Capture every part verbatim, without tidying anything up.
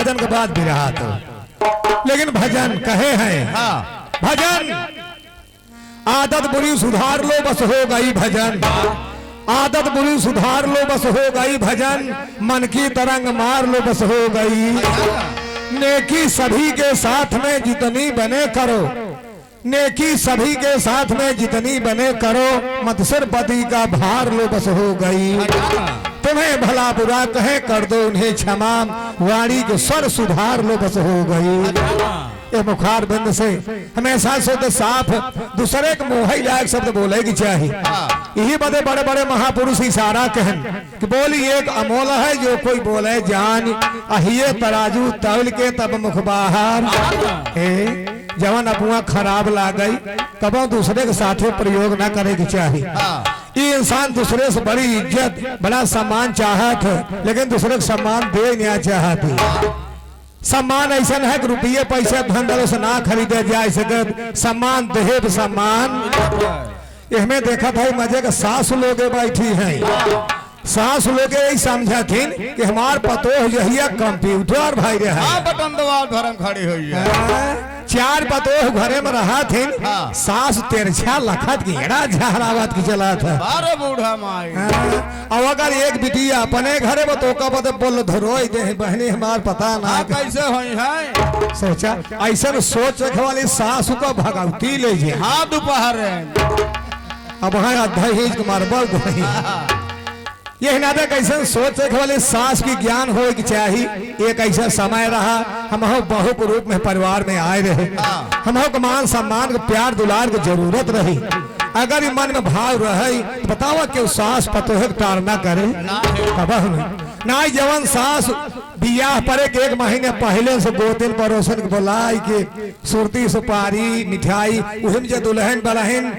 भजन के बाद भी रहा तो, लेकिन भजन कहे हैं। हाँ। भजन, आदत बुरी सुधार लो, बस हो गई भजन। आदत बुरी सुधार लो, बस हो गई भजन। मन की तरंग मार लो, बस हो गई। नेकी सभी के साथ में जितनी बने करो, नेकी सभी के साथ में जितनी बने करो, मत सिर पति का भार लो, बस हो गई। तुम्हें भला बुरा कहे, कर दो उन्हें क्षमा, वाणी के स्वर सुधार लो, बस हो गई। ये मुखार बंद से हमेशा शुद्ध साफ, दूसरे के मोहई लायक शब्द बोले के चाही। हाँ। यही बदे बड़े बड़े महापुरुष इशारा कहन कि बोली एक अमोल है, जो कोई बोले जान, अहिए तराजू तौल के तब मुख बाहर। ए, जवन अपुआ खराब लागई, कबो दूसरे के साथे प्रयोग ना करे के चाही। हाँ। ई इंसान दूसरे से बड़ी इज्जत, बड़ा सम्मान चाहत है, लेकिन दूसरे के सम्मान दे ना चाहत है। सम्मान ऐसन है कि रुपये पैसे धन दौलत से ना खरीदे जा सकत। सम्मान देहेब सम्मान। एहमे देखत है मजे के सास लोगे बैठी हैं। सास लोगे यही समझथिन कि हमार पतोह जहिया कंप्यूटर भाई रहे। हाँ, बटन दबाव धर्म खड़ी हुई है। हाँ, चार पतोह घरे में रहथिन, हाँ। सास तिरछा लखत की एड़ा झहरावत की चलत है। बारह बूढ़ा माई। हाँ, अब अगर एक बिटिया अपने घरे में तो ओका बदे बोल धरोई दे, बहनी हमार पता ना हाँ, के। कैसे होई है? सोचा, ऐसन सोच रखे वाली सास को भगवती ले जे। हाँ, दोपहर है। अब हाँ, अद्धा ही के मारबा गोही। यही नाते कैसन सोच रखे वाली सास की ज्ञान होए के चाही। एक ऐसा समय रहा, हम हो बहू के रूप में परिवार में आए रहे, हाँ। हम हो के मान सम्मान के प्यार दुलार के जरूरत रही। अगर ई मन में भाव रहे, तो बतावा कि सास पतोह के ताड़ना करे? ना। कबहु नहीं। ना, जवन सास बियाह परे के एक महीने पहले से गोतिन पड़ोसन के बोलाई के सुरती सुपारी मिठाई, उही में जे दुल्हन बलहिन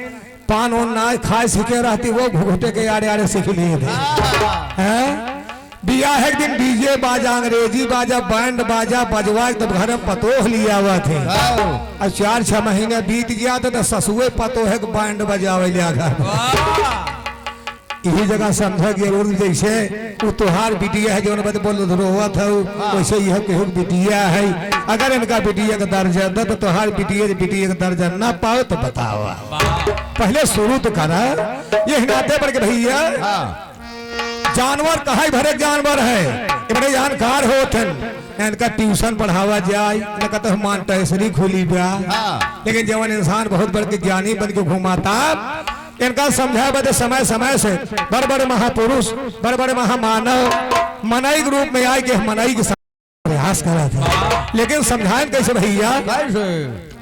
पान ओन ना खाए सीखे रहती, वो घुघुटे के आड़े आड़े सीख लिए थे। हैं? बियाह एक दिन डीजे बाजा, अंग्रेजी बाजा, बैंड बाजा बजवा के तब घर में पतोह लिया हुआ थे। हाँ। अब चार छह महीने बीत गया तो, तो ससुए पतोह के बैंड बजावे लिया घर में। वाह। यही जगह समझा कि जरूर जैसे वो तोहार बिटिया है, जौन बदे बोल रोवत है, हाँ। वैसे यह केहू के बिटिया है। अगर इनका बिटिया का दर्जा दे तो तोहार बिटिया, बिटिया का दर्जा ना पाओ तो बतावा। वाह। पहले शुरू तो करा, यही नाते पर के भैया। हाँ। जानवर कहाई भरे जानवर है, ये बड़े जानकार होत हैं। इनका ट्यूशन पढ़ावा जाए, इनका तो मांटेसरी खुली बा। हाँ। लेकिन जवन इंसान बहुत बड़ के ज्ञानी बन के घुमाता, इनका समझाए बदे समय समय से बड़ बड़ महापुरुष, बड़ बड़ महामानव मनई के रूप में आए के मनई के प्रयास करत है। लेकिन समझाएं कैसे भैया? कैसे?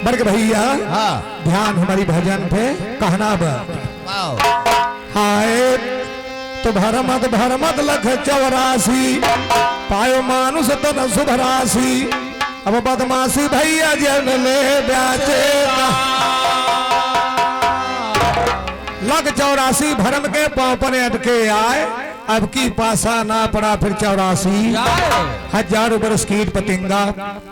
बड़के भैया, हाँ। ध्यान हमारी भजन पे कहना बा। वाओ। हाय, तो भरमत भरमत लख चौरासी, पायो मानुष तन शुभ राशि। अब बदमाशी भैया जन ले ब्याचे का। लख चौरासी भरम के पाँव पर अटके आए, अब की पासा ना पड़ा फिर चौरासी। हजार बरस कीट पतिंगा,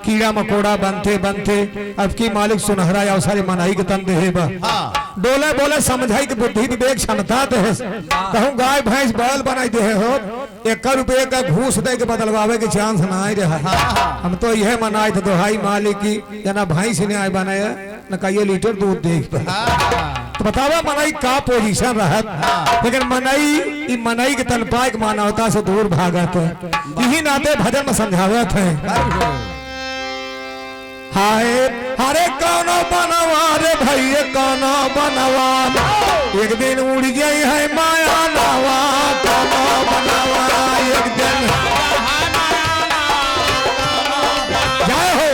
कीड़ा मकोड़ा बनते बनते, अब की मालिक सुनहरा अवसर मनई के तन देहे बा। हाँ। डोले बोले समझाई के बुद्धि विवेक क्षमता देहे। कहूँ गाय भैंस बैल बनाई देहे हो, एक रुपये का घूस दे के बदलवावे के chance ना आई रहा। हाँ, हाँ। हम तो यह मनाई थे दोहाई मालिक की, जना भैंस ने आए बनाया, न कहिए लीटर दूध दे। हाँ। तो बतावा मनई का position रहत, हाँ। लेकिन मनई, ई मनई के तन पाए के मानवता से दूर भागत है। यही नाते भजन में समझावत है। हाय, अरे कौनो बनवा रे भैया, कौनो बनवा, एक दिन उड़ जाई है माया नवा, कौनो बनवा, एक दिन। जय हो।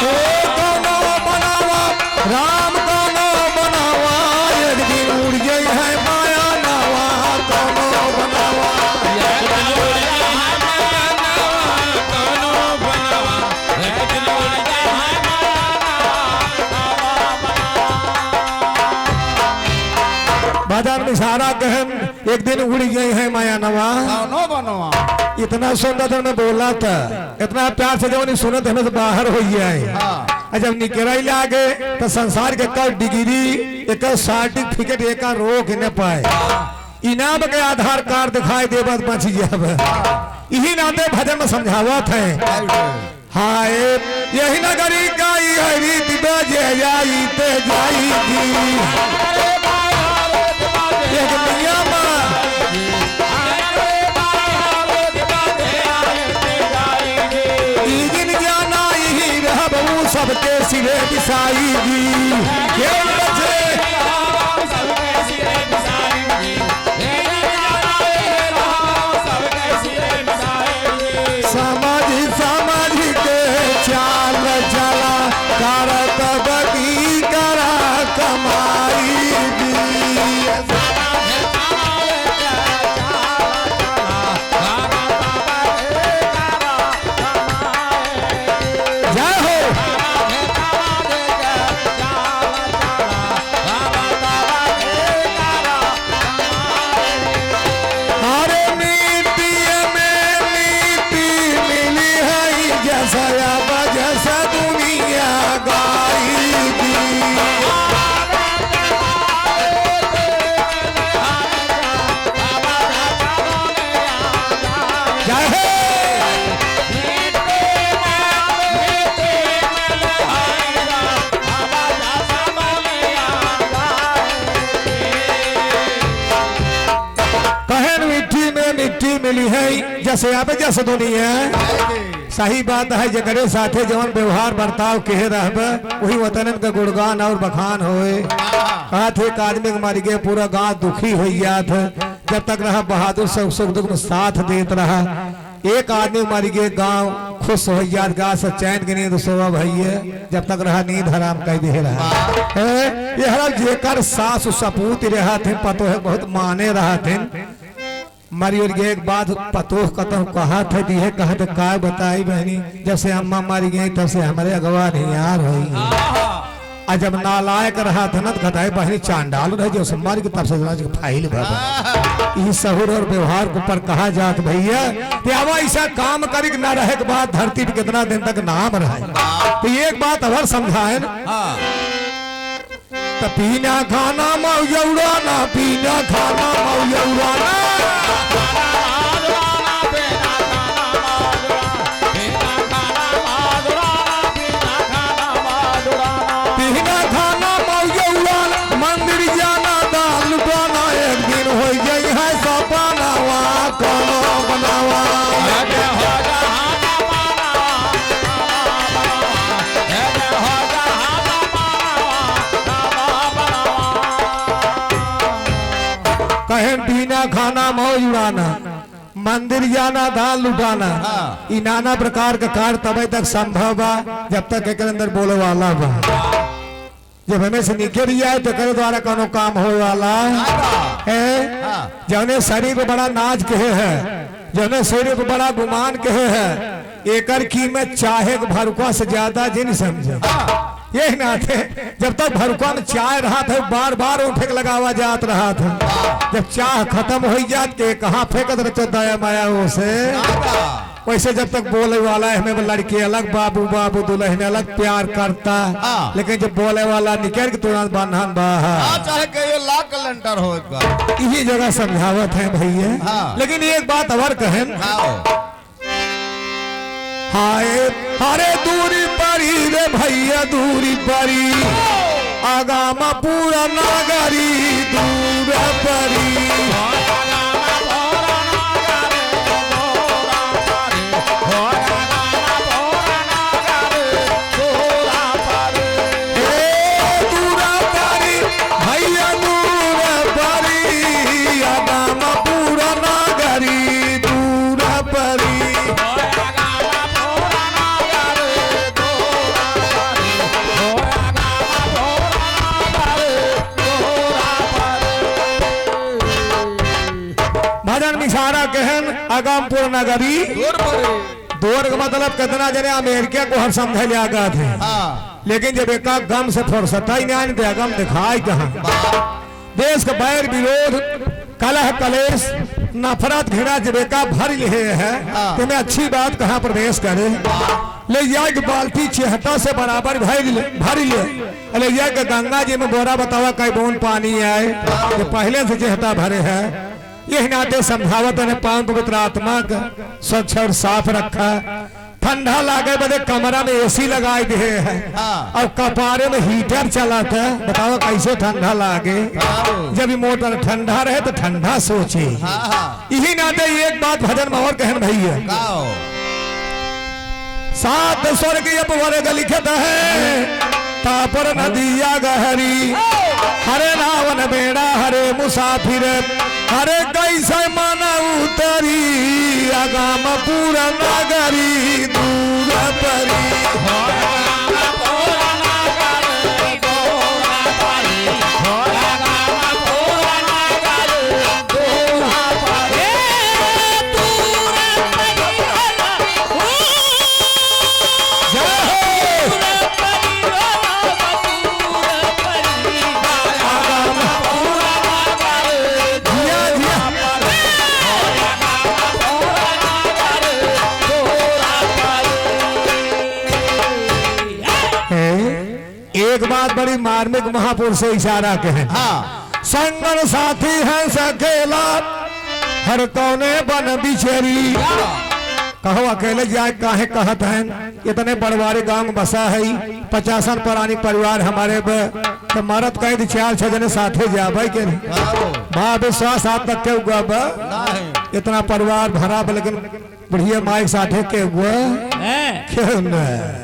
ओ कौनो बनवा, राम कौनो बनवा, एक दिन उड़ जाई है माया नवा, कौनो बनवा। बाजार में सारा कहन, एक दिन उड़ जाई है माया नवा। कौनो बनवा। इतना सुंदर में बोला था, इतना प्यार से जब नहीं सुनत, हमें तो बाहर हो गया है। हाँ। आ जब निकरै लागे, त संसार के एकर डिग्री, एकर सर्टिफिकेट, एकर रोक न पाए। इनाम के आधार कार्ड दिखाई देबा त बच जाब। इही नाते भजन में समझावत है। हाय, यही नगरी का ई है रीति, बजे जाई ते जाई जी। एक नियम। ई जिन जाना इही रहब, ऊ सबके सिरे बिसाई जी। के बचे? समझ समझ के चाल चला, करत बदी करा कमाई जी। जय हो। अरे मिट्टी में मिट्टी मिली है, जस अब जस दुनिया गाई दी। जय हो। कहन मिट्टी में मिट्टी मिली है, जस अब जस दुनिया। सही बात है, जेकरे साथे जवन व्यवहार बर्ताव किहे रहब, वही वतनन का गुणगान और बखान होए। कहत है, एक आदमी के मरि गए, पूरा गांव दुखी होइ जात है। जब तक रहा बहादुर सब सुख दुख में साथ देत रहा। एक आदमी मरि गए, गांव खुश होइ जात, गांव से चैन के नींद सोवा भइया, जब तक रहा नींद हराम कइ दिहे रहा। ए, ये हराम जेकर सास सपूत रहत हैं, पतोह बहुत माने रहत हैं। मरि उरि गए के बाद पतोह कतहु कहत है, दिहे कहत है, का बताई बहनी, जब से अम्मा मरि गई, तब से हमरे अगवा नियार होई। आ जब नालायक रहत है ना, तो कहत है, बहनी चांडाल रहे, जब से मरि गई, तब से समझ के फाइल भर। ई सहूर और व्यवहार के ऊपर कहा जात भइया, कि अब ऐसा काम करी कि ना रहे के बाद धरती पे कितना दिन तक नाम रहे। तो एक बात और समझाए ना। हाँ। त पीना खाना मौजौड़ा ना, पीना खाना मौजौड़ा ना। पीना खाना मौजौड़ा ना, मंदिर जाना दान लुटाना, एक दिन होइ जाई है सपनावा कोनो बनावा। कहन पीना खाना मौज उड़ाना, मंदिर जाना दान लुटाना, हाँ। ई नाना प्रकार का कार्य तबे तक संभव बा जब तक एकर अंदर बोले वाला बा। जब हमें से निकल जाए तो एकरे द्वारा कोनो काम होए वाला है? हाँ। जौने शरीर पे बड़ा नाज कहे है, जौने शरीर पे बड़ा गुमान कहे है, एकर कीमत चाहे के भरुका से ज्यादा जिन समझे। हाँ। यही नाते जब तक भरुका में चाह रहत है, बार बार उठे के लगावा जात रहत है। जब चाह खतम होइ जात के कहाँ फेंकत रचो दया माया ओसे। हाँ। वैसे जब तक बोले वाला है, हमें लड़की अलग, बाबू, बाबू, दुल्हन अलग, प्यार करता। हाँ। लेकिन जब बोले वाला निकल के तुरंत बंधन बा। हाँ, चाहे कहिए लाख कैलेंडर हो एक बार। इही जगह समझावत है भइया। हाँ। लेकिन एक बात और कहन। हाँ। हाय, अरे दूरी परी रे भइया, दूरी परी। आगामा पूरा नागरी दूर परी। ए, दूर परी, भइया दूर परी, आगामा पूरा नागरी दूर परी। भजन मिसारा कहन अगमपुर नगरी। दूर परे। दूर के मतलब कितना जने अमेरिका को हर समझे ले आगा थे। हाँ। लेकिन जब एका गम से फुर्सत ही नहीं आने दे, गम दिखाई कहाँ। देश का बैर विरोध, कलह कलेश, नफरत घृणा जब एका भरि लिहे है, हाँ। तो मैं अच्छी बात कहाँ प्रवेश करे? ले जाए के बाल्टी चेहटा से बराबर भरि ले, भरि ले। ले जाए के गंगा जी में बोरा बतावा कई बूंद पानी आए, हाँ। तो पहले से चेहटा भरे है। यही नाते समझावत है, पावन पवित्र आत्मा का स्वच्छ और साफ रखा। ठंडा लागे बदे कमरा में एसी लगाई दिहे है। हाँ। और कपारे में हीटर चलत है, बताओ कैसे ठंडा लागे? हाँ। जब ये मोटर ठंडा रहे तो ठंडा सोचे। हाँ, हाँ। यही नाते एक बात भजन में और कहन भैया। गाओ। सात स्वर के अपवर्ग लिखत है, तापर नदिया गहरी, हरे नावन बेड़ा हरे मुसाफिर, अरे कैसे मन उतरी अगमपुर नगरी दूर परी। जय हो। जिया, जिया। ए, एक बात बड़ी मार्मिक महापुरुष से इशारा के है। हाँ। संगन साथी है सकेला, हर कौने बन बिचरी। हाँ। कहो अकेले जाए काहे कहत हैं, इतने बड़वारे गांव में बसा है, पचासन प्राणी परिवार हमारे बे, तो मरद कहे तो चार छह जने साथे जाबे के नहीं। हाँ। बा विश्वास आज तक के हुआ बा? नहीं। इतना परिवार भरा बा, लेकिन बुढ़िया माई के साथे के हुआ? हैं। क्यों न?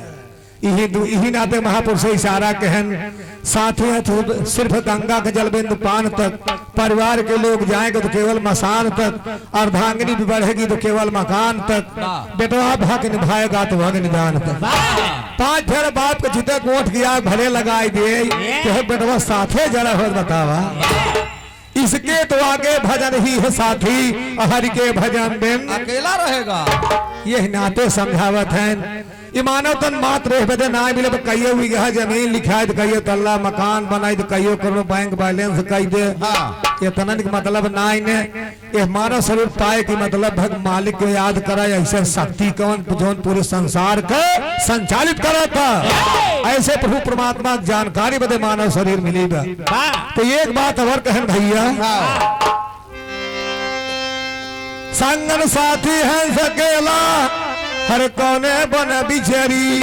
इही दु-, इही नाते महापुरुष से इशारा कहन, साथी हैं तो सिर्फ गंगा के जल बिंदु पान तक, परिवार के लोग जाएंगे तो केवल मसान तक, अर्धांगिनी भी बढ़ेगी तो केवल मकान तक, वाह। बेटवा भक निभाएगा तो अग्निदान तक। वाह। पांच फेर बाप के चिते गोठ गया भले लगाई दे, ये। तो बेटवा साथे जरा हो बतावा। इसके तो आगे भजन ही है साथी, हरि के भजन बिन अकेला रहेगा। यह नाते समझावत हैं, ई मानव तन मात्र एह बदे ना मिले, कहियो बीघा जमीन लिखाई, तो कहियो तल्ला मकान बनाई, तो कहियो करोड़ बैंक बैलेंस कई दे। हाँ। इतना के मतलब ना इन्हें, ये मानव शरीर पाए की मतलब भग मालिक के याद कराए, ऐसे शक्ति कौन जौन पूरे संसार के संचालित करत है। ऐसे प्रभु परमात्मा के जानकारी बदे मानव शरीर मिली बा। वाह। तो एक बात और कहन भैया, हाँ। संगन साथी है सकेला, हर कौने बन बिचरी।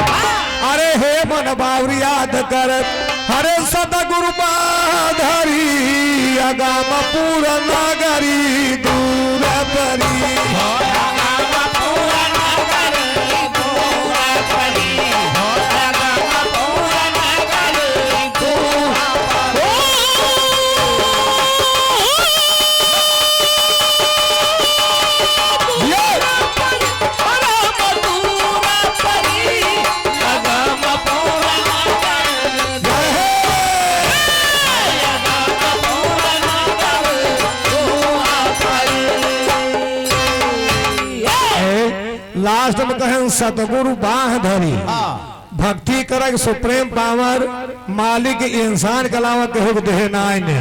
अरे हे मन बाउर याद कर, हरे सतगुरु बाधरी, अगाम पूर नगरी दूर परी। लास्ट में कहें सतगुरु बाह धरी। हाँ। भक्ति करे के सुप्रीम पावर मालिक इंसान के अलावा केहू के देहे नाई ने।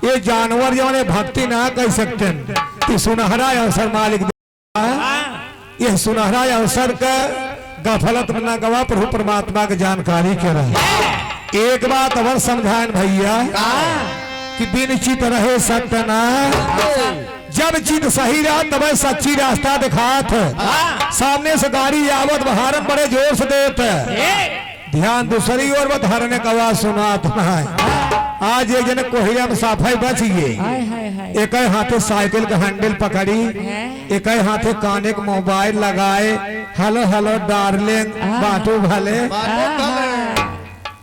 ये जानवर जौन है भक्ति ना कर सकते हैं। कि सुनहरा अवसर मालिक दे-, ये सुनहरा अवसर का गफलत में ना गवा, प्रभु परमात्मा के जानकारी के रहे। एक बात और समझाएन भैया कि बिन चित रहे सत्य ना। जब चित सही रहा तब सच्ची रास्ता दिखात है। हाँ। सामने से गाड़ी आवत बा हारन बड़े जोर से देत है। ए। ध्यान दूसरी ओर बा, हारने का आवाज सुनात ना है। आज एक जने कोहिया में साफाई बच गए। हाय, हाय, हाय। एक हाथे साइकिल का हैंडल पकड़ी, हैं? एक हाथे काने के मोबाइल लगाए, "हेलो, हेलो, डार्लिंग, हाँ। बाटू भले।" बाटू भले। हाँ।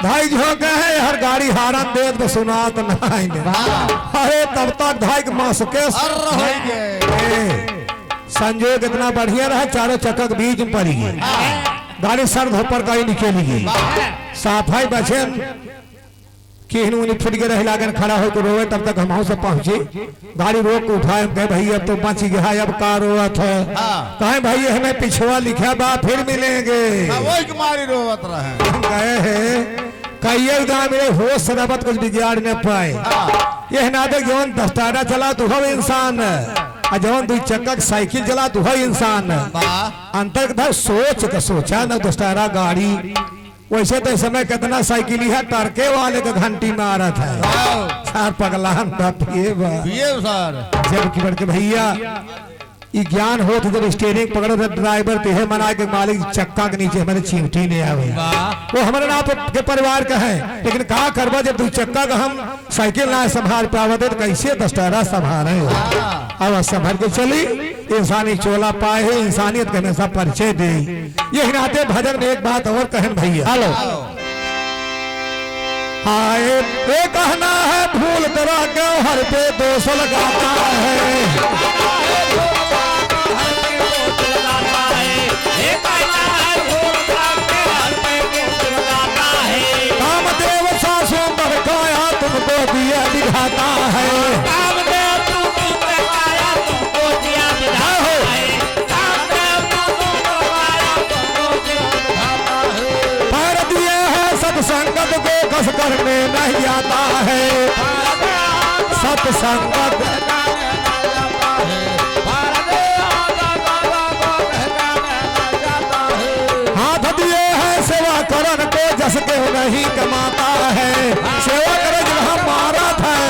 धाई झोंके है, हर गाड़ी हारन देत बा सुनात नाई ने। वाह। अरे तब तक धाई के मासुके अर होई गए। ए, संजोग इतना बढ़िया रहा, चारों चक्का के बीच में पड़ी गई। हाँ। गाड़ी सर धोपर का ही निकली गई। वाह। साफाई बचन किहन उन्हीं फुट के रह लागन खड़ा होके रोवे, तब तक हम सब पहुंची। गाड़ी रोक के उठाए, हम कहे, "भैया, अब तो बच गया, अब का रोवत है?" हाँ। कहे, "भैया, हमें पिछवा लिखा बा, फिर मिलेंगे।" हाँ, वही कुमारी रोवत रहे। हम कहे हैं, "कहिए ना मिले, होश शराबत कुछ बिगाड़ न पाए।" हाँ। ये ना देख, जौन दस्ताना चला, तू हो इंसान है। आ जवन दुई चक्का के साइकिल चलात, उहइ इंसान। वाह। अंतर के धर सोच के सोचा न, दस टायरा गाड़ी। वैसे तो इस समय कितना साइकिल ही है, टरके वाले के घंटी मारत है। वाह। सार पगला हम तो पिए बा। पिए सर। जबकि बड़के भइया, ई ज्ञान होत जब स्टीयरिंग पकड़त है ड्राइवर, तो इहे मना के मालिक चक्का के नीचे हमरे चिमटी ले आवे। वाह। वो हमरे नाम पे, के परिवार का है, लेकिन का करबा जब दुई चक्का का हम साइकिल ना संभाल पावत है, तो कैसे दस टायरा संभाले? हाँ। अब संभल के चली, इंसानी चोला पाए है, इंसानियत के हमेशा परिचय दे। यही नाते भजन में एक बात और कहन भइया। हेलो। हाय, ये कहना है भूल करा के हर पे दोष लगाता है। कामदेव सा सुंदर काया तुमको दिया विधाता है। कामदेव तू सुंदर काया तुमको दिया विधाता है। कामदेव तू सुंदर काया तुमको दिया विधाता है। पैर दिए हैं सत्संगत को, कस करने नहीं आता है। सत्संगत हाथ दिए हैं सेवा करन को, जस के नहीं कमाता है। सेवा करे जब हम मारत है।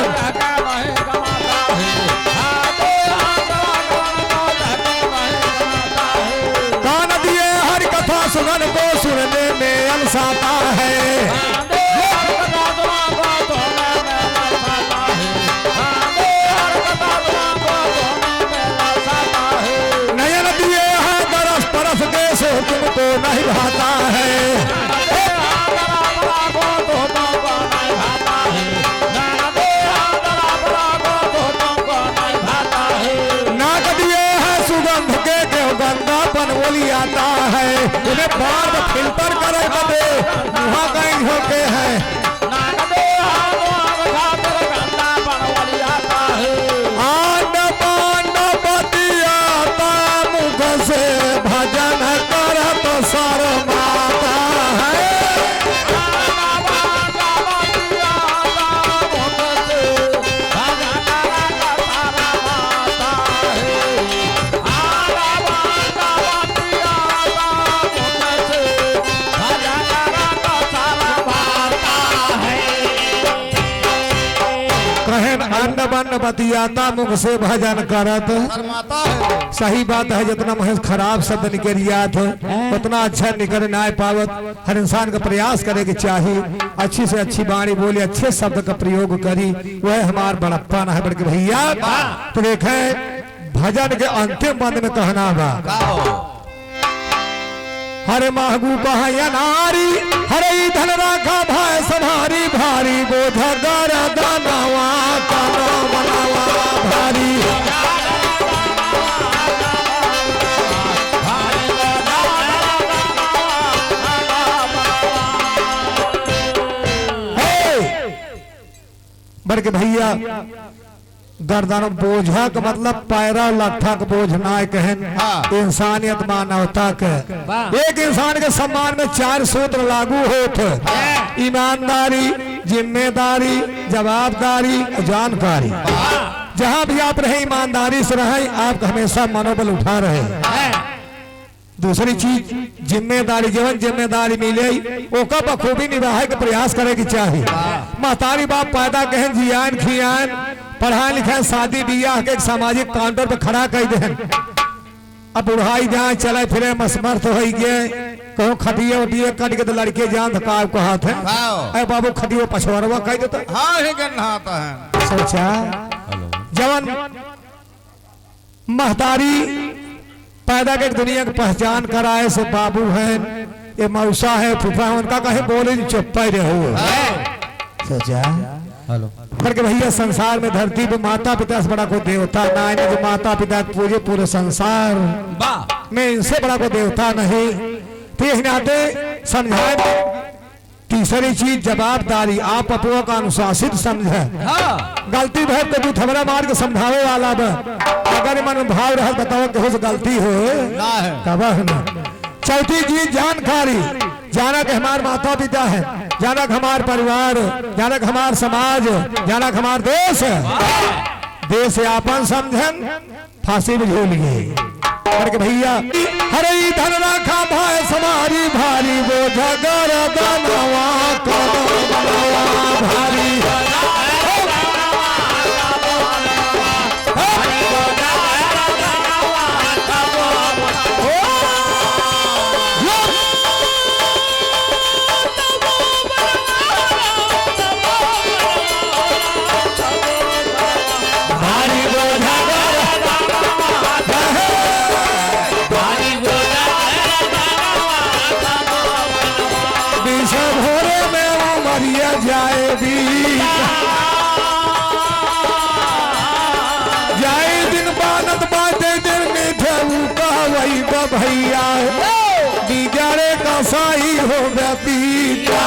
कान दिए हरि कथा सुनन को, सुनने में अलसाता है। नयन दिए हैं दरस परस के, सो तुमको नहीं भाता है। नाक दिए हैं सुगंध के, क्यों गंदापन ओलियाता है। उन्हें बार फिल्टर करे बदे मुहा कहीं होके है। आंड बांड बतियाता मुख से, भजन करत शरमाता है। कहेन अन्न बन्न बतियाता मुख से भजन करत। शर्माता है। सही बात है, जितना मुँह से खराब शब्द निकल जात है, हाँ। उतना अच्छा निकल ना पावत। हर इंसान का प्रयास करे के चाही, अच्छी से अच्छी वाणी बोले, अच्छे शब्द का प्रयोग करी, वह हमार बड़प्पन है बड़के भइया। वाह। तो देखे, भजन के अंतिम बंद में कहना बा। गाओ। हरे महगू कहा या नारी, हरे ई धन राखा भाई संभारी, भारी बोझ गरदनवा, तन मनवा भारी। हे! बड़के भइया, गर्दन बोझा के मतलब पैरा लट्ठा के बोझ नाय कहेन, हाँ। इंसानियत मानवता के। वाह। एक इंसान के सम्मान में चार सूत्र लागू होत है। हाँ। ईमानदारी, जिम्मेदारी, जवाबदारी, जानकारी। वाह। जहाँ भी आप रहे ईमानदारी से रहे, आपका हमेशा मनोबल उठा रहे। हाँ। दूसरी चीज, जिम्मेदारी, जवन जिम्मेदारी मिले, ओका बखूबी निभाए के प्रयास करे के चाही। महतारी बाप पैदा कहेन, जियान खियान, पढ़ाए लिखाए, शादी बियाह के एक सामाजिक काउंटर पे खड़ा कर देन। अब बुढ़ाई जाए, चले फिरे, मसमर्थ होई गए, कहूँ खटिए उटिए कट के तो लड़के जान तो का कहत है। हाँ। ए बाबू, खटियो पछवरवा कह देता। हाँ, हे गन्हाता है। सोचा, हेलो। जवन महतारी पैदा के दुनिया के पहचान कराए से बाबू हैं, ये मौसा है, फूफा है, उनका कहे बोले नहीं, चुप्पा ही रहो। हाँ। सोचा। हेलो। करके भइया, संसार में धरती पे माता पिता से बड़ा कोई देवता ना है, जो माता पिता के पूजे पूरे संसार बा। में इनसे बड़ा कोई देवता नहीं। तो यही नाते समझाए तीसरी चीज जवाबदारी, आप अपनों का अनुशासित समझे। हाँ। गलती भय तो तू थबड़ा मार के समझावे वाला बा। अगर मन में भाव रहे बताओ केहू से गलती हो? ना है। तब है ना। चौथी चीज जानकारी, जाना कि हमार माता पिता है, जाना कि हमार परिवार, जाना कि हमार समाज, जाना कि हमार देश है। देश आपन समझन, फांसी में झूल गए। करके भैया, अरे ई धन राखा भैंस हमारी, भारी बोझा गरदनवा, कदमवा भारी। भारी बोझा गरदनवा, भारी बोझा गरदनवा, बीच भोरे में उमरिया जाए बीच। जाए दिन बानत बाटे दिन मीठे ऊ कहवई बा भैया। बीजारे कसाई हो गया पीता।